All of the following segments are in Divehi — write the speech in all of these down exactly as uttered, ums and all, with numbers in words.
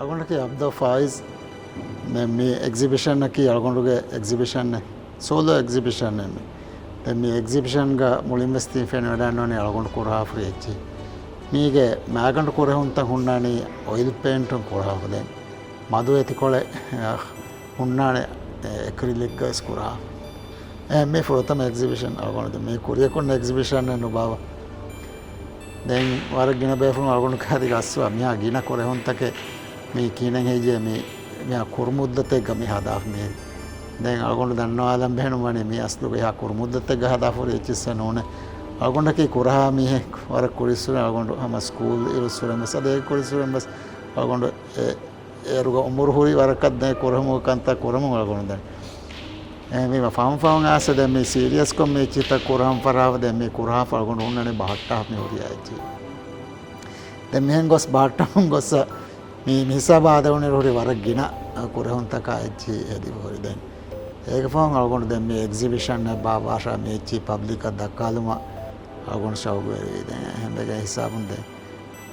އަޅުގަނޑަކީ އަބްދުއްލާ ފާއިޒް. ދެން މި އެގްޒިބިޝަނަކީ އަޅުގަނޑުގެ އެގްޒިބިޝަނެއް، ސޯލޯ އެގްޒިބިޝަނެއް މި. ދެން މި އެގްޒިބިޝަންގަ މުޅިން ވެސް ތި ފެނިވަޑައިގަންނަވަނީ އަޅުގަނޑު ކުރާ ފުރި އެއްޗިހި. މީގެ މައިގަނޑު ކުރެހުންތައް ހުންނާނީ އޮއިލް ޕެއިންޓުން ކުރާފަ. ދެން މަދު އެތިކޮޅެއް، އަ، ހުންނާނެ، އެ، އެކްރިލިކްގަ ވެސް ކުރާ. އެ، މި ފުރަތަމަ އެގްޒިބިޝަން އަޅުގަނޑު މި ކުރިޔަކުން އެގްޒިބިޝަނެއް ނުބާވަ. ދެން ވަރަށް ގިނަ ބޭފުޅުން އަޅުގަނޑު ކައިރީގަ އައްސަވާ މިހާ ގިނަ ކުރެހުންތަކެއް މީ ކިހިނެއް ހެއްޔޭ މީ މިހާ ކުރު މުއްދަތެއްގަ މި ހަދާފަ މީ. ދެން އަޅުގަނޑު ދަންނަވާލަން ބޭނުން ވަނީ މީ އަސްލުގަ އެހާ ކުރު މުއްދަތެއްގަ ހަދާފަ ހުރި އެއްޗިއްސެއް ނޫނޭ. އަޅުގަނޑަކީ ކުރަހާ މީހެއް ވަރަށް ކުރިއްސުރެ އަޅުގަނޑު ހަމަ ސްކޫލް އިރުއްސުރެން ވެސް އަދި އޭގެ ކުރިއްސުރެން ވެސް އަޅުގަނޑު އެ އޭރުގަ އުމުރު ހުރި ވަރަކަށް ދެން ކުރެހުމުގެ ކަންތައް ކުރަމުން އަޅުގަނޑު ދެން. އެ، މީ ފަހުން ފަހުން އާސެ ދެން މީ ސީރިއަސްކޮށް މި އެއްޗިތައް ކުރަން ފަރާވަ ދެން މީ ކުރާފަ އަޅުގަނޑު ހުންނަނީ ބަހައްޓާ މި ހުރިޔާ އެއްޗި. ދެން މިހެން ގޮސް ބަހައްޓަމުން ގޮސް މީ މި ހިސާބަށް އާދެވުނުއިރު ހުރި ވަރަށް ގިނަ ކުރެހުންތަކާ އެއްޗި ހެދިފަ ހުރި ދެން. އޭގެ ފަހުން އަޅުގަނޑު ދެން މި އެގްޒިބިޝަން އެއް ބާ ވާށާ މި އެއްޗި ޕަބްލިކަށް ދައްކާލުމަށް އަޅުގަނޑު ޝައުގުވެރިވީ. ދެން އެހެންވެގެން ހިސާބުން ދެން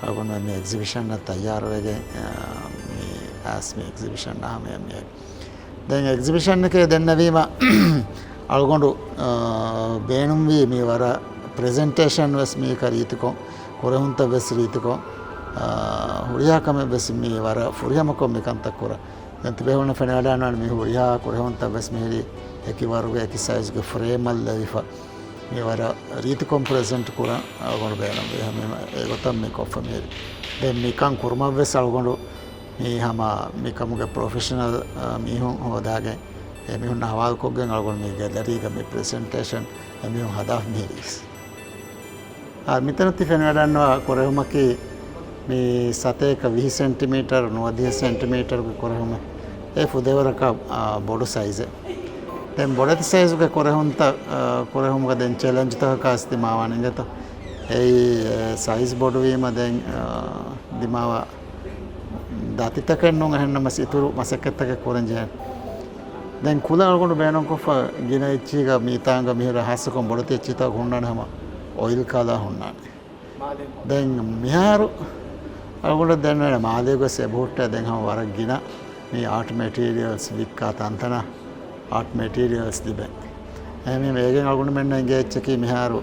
އަޅުގަނޑު މި އެގްޒިބިޝަނަށް ތައްޔާރުވެގެން، އާ، މި އައިސް މި އެގްޒިބިޝަން ހަމަޔަށް މި. ދެން އެގްޒިބިޝަންއެކޭ ދެންނެވީމަ އަޅުގަނޑު، އާ، ބޭނުންވީ މި ވަރަށް ޕްރެޒެންޓޭޝަން ވެސް މީކަ ރީތިކޮށް، ކުރެހުންތައް ވެސް ރީތިކޮށް، އާ، ހުރިހާ ކަމެއް ވެސް މި ވަރަށް ފުރިހަމަކޮށް މި ކަންތައް ކުރަން. ދެން ތިބޭފުޅުން ފެނިވަޑައިގަންނަވާނެ މި ހުރިހާ ކުރެހުންތައް ވެސް މިހިރީ އެކި ވަރުގެ އެކި ސައިޒުގެ ފްރޭމަށް ލެވިފަ. މި ވަރަށް ރީތިކޮށް ޕްރެޒެންޓް ކުރަން އަޅުގަނޑު ބޭނުންވި ހަމަ އެގޮތަށް މި ކޮށްފަ މިހިރީ. ދެން މިކަން ކުރުމަށް ވެސް އަޅުގަނޑު މި ހަމަ މިކަމުގެ ޕްރޮފެޝަނަލް، އާ، މީހުން ހޯދާގެން އެ މީހުންނާ ހަވާލުކޮށްގެން އަޅުގަނޑު މި ގެލަރީގަ މި ޕްރެޒެންޓޭޝަން އެ މީހުން ހަދާފަ މިހިރީސް. އާ، މިތަނަށް ތި ފެނިވަޑައިގަންނަވާ ކުރެހުމަކީ މި ސަތޭކަ ވިހި ސެންޓިމީޓަރު ނުވަދިހަ ސެންޓިމީޓަރުގެ ކުރެހުމެއް. އެ ފުދޭވަރަކަށް، އާ، ބޮޑު ސައިޒެއް. ދެން ބޮޑެތި ސައިޒުގެ ކުރެހުންތައް، އާ، ކުރެހުމުގަ ދެން ޗެލެންޖްތަކަކާ ދިމާވާނެ އިނގޭތޯ. އެއީ، އެ، ސައިޒް ބޮޑުވީމަ ދެން، އާ، ދިމާވާ ދަތިތަކެއް ނޫން އެހެންނަމަސް އިތުރު މަސައްކަތްތަކެއް ކުރަން ޖެހޭނެ. ދެން ކުލަ އަޅުގަނޑު ބޭނުންކޮށްފަ ގިނަ އެއްޗީގަ މިތާނގަ މިހިރަ ހާއްސަކޮށް ބޮޑެތި އެއްޗިތަކު ހުންނާނެ ހަމަ އޮއިލް ކަލާ ހުންނާނެ. ދެން މިހާރު އަޅުގަނޑަށް ދެންނެވި މާލޭގަ ވެސް އެބަހުއްޓޭ ދެން ހަމަ ވަރަށް ގިނަ މި އާޓް މެޓީރިއަލްސް ވިއްކާ ތަންތަނަށް އާޓް މެޓީރިއަލްސް ލިބޭ. އެހެންވީމަ އޭގެން އަޅުގަނޑުމެންނަށް އެނގޭ އެއްޗަކީ މިހާރު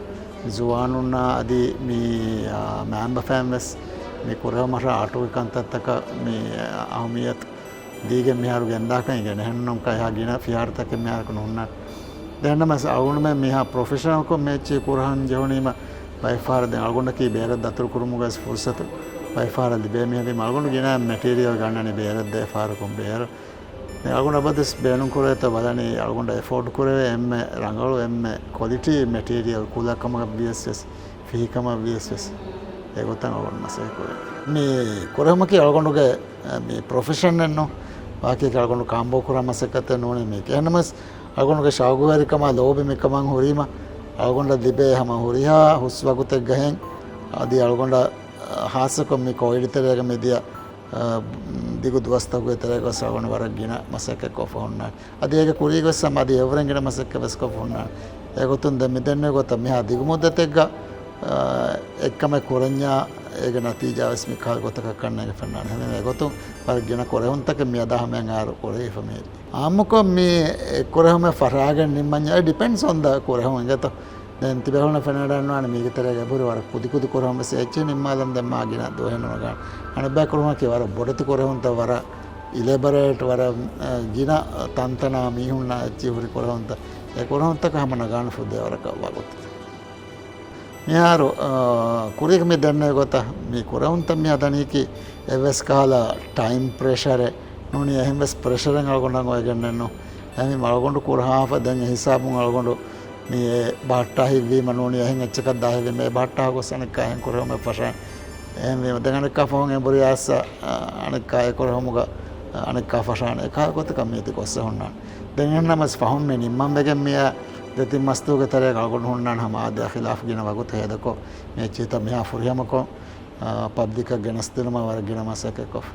ޒުވާނުންނާ އަދި މި، އާ، މައިންބަފައިން ވެސް މި ކުރެހުމަށާ އާޓުގެ ކަންތައްތަކަށް މި އަހައްމިއްޔަތު ދީގެން މިހާރު ގެންދާކަން އިނގޭނެ. އެހެންނޫންކަން އެހާ ގިނަ ފިހާރަތަކެއް މިހާރަކު ނުހުންނާނެ. ދެންނަމަސް އަޅުގަނޑުމެން މިހާ ޕްރޮފެޝަނަލްކޮށް މި އެއްޗެއް ކުރަހަން ޖެހުނީމަ ބައެއްފަހަރަށް ދެން އަޅުގަނޑަކީ ބޭރަށް ދަތުރުކުރުމުގަ ވެސް ފުރުސަތު ބައެއްފަހަރަށް ލިބޭ. މިހެންވީމަ އަޅުގަނޑު ގިނަ މެޓީރިއަލް ގަންނަނީ ބޭރަށް ދޭ ފަހަރަކުން ބޭރަށް. ދެން އަޅުގަނޑު އަބަދުވެސް ބޭނުންކުރޭތޯ ބަލަނީ އަޅުގަނޑަށް އެފޯޑް ކުރެވޭ އެންމެ ރަނގަޅު އެންމެ ކޮލިޓީ މެޓީރިއަލް ކުލަކަމަށް ވިޔަސް ވެސް ފިހިކަމަށް ވިޔަސް ވެސް އެގޮތަށް އަޅުގަނޑު މަސައްކަތް ކުރޭ. މި ކުރެހުމަކީ އަޅުގަނޑުގެ، އެ، މި ޕްރޮފެޝަނެއް ނޫން. ވާކީ އަޅުގަނޑު ކާނބޯ ކުރާ މަސައްކަތެއް ނޫނޭ މީ. އެހެންނަމަސް އަޅުގަނޑުގެ ޝައުގުވެރިކަމާ ލޯބި މިކަމަށް ހުރީމަ އަޅުގަނޑަށް ލިބޭ ހަމަ ހުރިހާ ހުސް ވަގުތެއްގަހެން އަދި އަޅުގަނޑަށް، އަ، ހާއްސަކޮށް މި ކޮވިޑް ތެރޭގަ މިދިޔަ އަ، ދިގު ދުވަސްތަކުގެ ތެރޭގަ ވެސް އަޅުގަނޑު ވަރަށް ގިނަ މަސައްކަތް ކޮށްފަ ހުންނާނެ. އަދި އޭގެ ކުރީގަ ވެސް ހަމަ އަދި އެއަށްވުރެން ގިނަ މަސައްކަތް ވެސް ކޮށްފަ ހުންނާނެ. އެގޮތުން ދެން މި ދެންނެވި ގޮތަށް މިހާ ދިގު މުއްދަތެއްގަ، އަ، އެއްކަމެއް ކުރަންޏާ އޭގެ ނަތީޖާ ވެސް މި ކަހަލަ ގޮތަކަށް ކަންނޭނގެ ފެންނާނެ. އެހެންވީމަ އެގޮތުން ވަރަށް ގިނަ ކުރެހުންތަކެއް މިއަދާ ހަމަޔަށް އަހަރު ކުރެވިފަ މިހިރީ. އާއްމުކޮށް މި ކުރެހުމެއް ފަށާގެން ނިންމަންޏާ، it depends on the ކުރެހުން އިނގޭތޯ. ދެން ތިބޭފުޅުންނަށް ފެނިވަޑައިގަންނަވާނެ މީގެ ތެރޭގަ އެބަހުރި ވަރަށް ކުދިކުދި ކުރެހުން ވެސް އެއްޗެއް ނިންމާލަން ދެން މާ ގިނަ ދުވަހެއް ނުނަގާނެ. އަނެއްބައި ކުރެހުމަކީ ވަރަށް ބޮޑެތި ކުރެހުންތައް ވަރަށް އިލެބަރޭޓް ވަރަށް، އަ، ގިނަ ތަންތަނާ މީހުންނާ އެއްޗެއް ހުރި ކުރެހުންތައް. އެ ކުރެހުންތަކަށް ހަމަ ނަގާނެ ފުދޭވަރަކަށް ވަގުތު. މިހާރު، އަ، ކުރީގަ މި ދެންނެވި ގޮތަށް މި ކުރެހުންތައް މި ހަދަނީކީ އެއްވެސް ކަހަލަ ޓައިމް ޕްރެޝަރެއް ނޫނީ އެހެން ވެސް ޕްރެޝަރެއް އަޅުގަނޑަށް އޮވެގެންނެއްނު. އެހެންވީމަ އަޅުގަނޑު ކުރަހާފަ ދެން އެ ހިސާބުން އަޅުގަނޑު މި އެ ބަހައްޓާ ހިތްވީމަ ނޫނީ އެހެން އެއްޗަކަށް ދާހިތްވީމަ އެ ބަހައްޓާ ގޮސް އަނެއްކާ އެހެން ކުރެހުމެއް ފަށާނެ. އެހެންވީމަ ދެން އަނެއްކާ ފަހުން އެނބުރި އައްސަ، އަ، އަނެއްކާ އެ ކުރެހުމުގަ، އަ، އަނެއްކާ ފަށާނެ. އެކާ ގޮތަކަށް މީތި ގޮއްސަ ހުންނާނެ. ދެން އެހެންނަމަސް ފަހުން މި ނިންމަން ވެގެން މިއަށް ދެތިން މަސްދުވަހުގެ ތެރޭގަ އަޅުގަނޑު ހުންނާނެ ހަމަ އާދަޔާ ޚިލާފު ގިނަ ވަގުތު ހޭދަކޮށް މި އެއްޗިހިތައް މިހާ ފުރިހަމަކޮށް، އަ، ޕަބްލިކަށް ގެނެސްދިނުމަށް ވަރަށް ގިނަ މަސައްކަތްކޮށް.